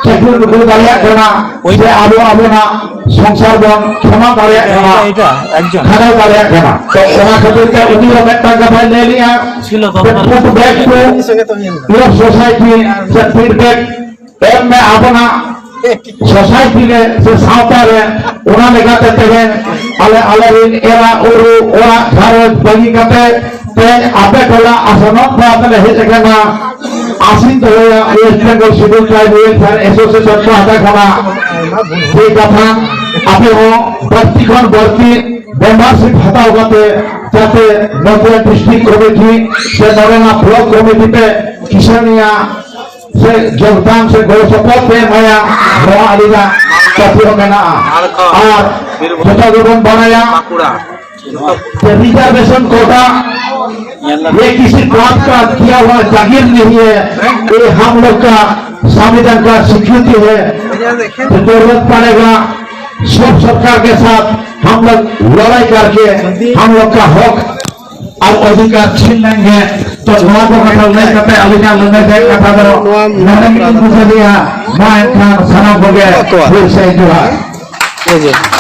ᱪᱟᱹᱠᱨᱤ ᱱᱚᱠᱨᱤ ᱫᱟᱲᱮᱭᱟᱜ ᱠᱟᱱᱟ, ᱥᱮ ᱟᱵᱚ ᱟᱵᱚᱱᱟᱜ ᱥᱚᱝᱥᱟᱨ ᱵᱚᱱ ᱠᱷᱮᱢᱟᱣ ᱫᱟᱲᱮᱭᱟᱜ ᱠᱟᱱᱟ, ᱮᱴᱟᱜ, ᱮᱠᱫᱚᱢ᱾ ᱠᱷᱟᱴᱟᱣ ᱫᱟᱲᱮᱭᱟᱜ ᱠᱟᱱᱟ᱾ ᱛᱚ ᱚᱱᱟ ᱠᱷᱟᱹᱛᱤᱨ ᱛᱮ ᱩᱱᱤ ᱦᱚᱸ ᱢᱤᱫᱴᱟᱝ ᱠᱟᱛᱷᱟᱭ ᱞᱟᱹᱭ ᱞᱮᱜᱼᱟ, ᱥᱤᱞᱚ ᱫᱚᱨᱠᱟᱨ᱾ Put back to your society, ᱥᱮ feedback ᱮᱢ ᱢᱮ ᱟᱵᱚᱱᱟᱜ society ᱨᱮ ᱥᱮ ᱥᱟᱶᱛᱟ ᱨᱮ᱾ ᱚᱱᱟ ᱞᱮᱠᱟᱛᱮ ᱛᱮᱦᱮᱧ ᱟᱞᱮ, ᱟᱞᱮᱨᱮᱱ ᱮᱨᱟ ᱩᱨᱩ, ᱚᱲᱟᱜ ᱜᱷᱟᱨᱚᱸᱡᱽ ᱵᱟᱹᱜᱤ ᱠᱟᱛᱮ ᱛᱮᱦᱮᱧ ᱟᱯᱮ ᱴᱚᱞᱟ ᱟᱥᱟᱱᱚᱜ ᱯᱟᱲᱟ ᱛᱮᱞᱮ ᱦᱮᱡ ᱟᱠᱟᱱᱟ᱾ ᱟᱥᱤᱧ ᱫᱚᱦᱚᱭᱟ West Bengal Scheduled Tribe Welfare Association ᱯᱟᱦᱴᱟ ᱠᱷᱚᱱᱟᱜ ᱡᱮ ᱠᱟᱛᱷᱟ ᱟᱯᱮ ᱦᱚᱸ ᱵᱟᱹᱲᱛᱤ ᱠᱷᱚᱱ ᱵᱟᱹᱲᱛᱤ membership ᱦᱟᱛᱟᱣ ᱠᱟᱛᱮ ᱡᱟᱛᱮ ᱱᱚᱛᱮ district committee ᱥᱮ ᱱᱚᱰᱮᱱᱟᱜ block committee ᱯᱮ ᱠᱤᱥᱟᱹᱬᱤᱭᱟ ᱥᱮ ᱡᱳᱜᱽᱫᱟᱱ ᱥᱮ ᱜᱚᱲᱚ ᱥᱚᱯᱚᱦᱚᱫ ᱯᱮ ᱮᱢᱟᱭᱟ, ᱱᱚᱣᱟ ᱟᱹᱞᱤᱧᱟᱜ ᱯᱟᱹᱛᱭᱟᱹᱣ ᱢᱮᱱᱟᱜᱼᱟ᱾ ᱟᱨ ᱡᱚᱛᱚ ᱜᱮᱵᱚᱱ ᱵᱟᱲᱟᱭᱟ, ᱡᱮ reservation quota ये किसी बाप का दिया हुआ जागीर नहीं है, ये हम लोग का संविधान का स्वीकृति है। तो जरूरत पड़ेगा, सब सरकार के साथ हम लोग लड़ाई करके हम लोग का हक ᱟᱨ ᱚᱫᱷᱤᱠᱟᱨ ᱪᱷᱤᱱ ᱞᱮᱱ ᱜᱮ᱾ ᱛᱚ ᱱᱚᱣᱟ ᱠᱚ ᱠᱟᱛᱷᱟ ᱞᱟᱹᱭ ᱠᱟᱛᱮ ᱟᱹᱞᱤᱧᱟᱜ ᱞᱟᱹᱱᱟᱹᱭ ᱛᱮ ᱠᱟᱛᱷᱟ ᱫᱚ ᱱᱚᱰᱮ ᱜᱮᱞᱤᱧ ᱢᱩᱪᱟᱹᱫᱮᱜᱼᱟ᱾ ᱢᱟ ᱮᱱᱠᱷᱟᱱ ᱥᱟᱱᱟᱢ ᱠᱚᱜᱮ ᱦᱩᱭ ᱥᱟᱹᱭ ᱡᱚᱦᱟᱨ᱾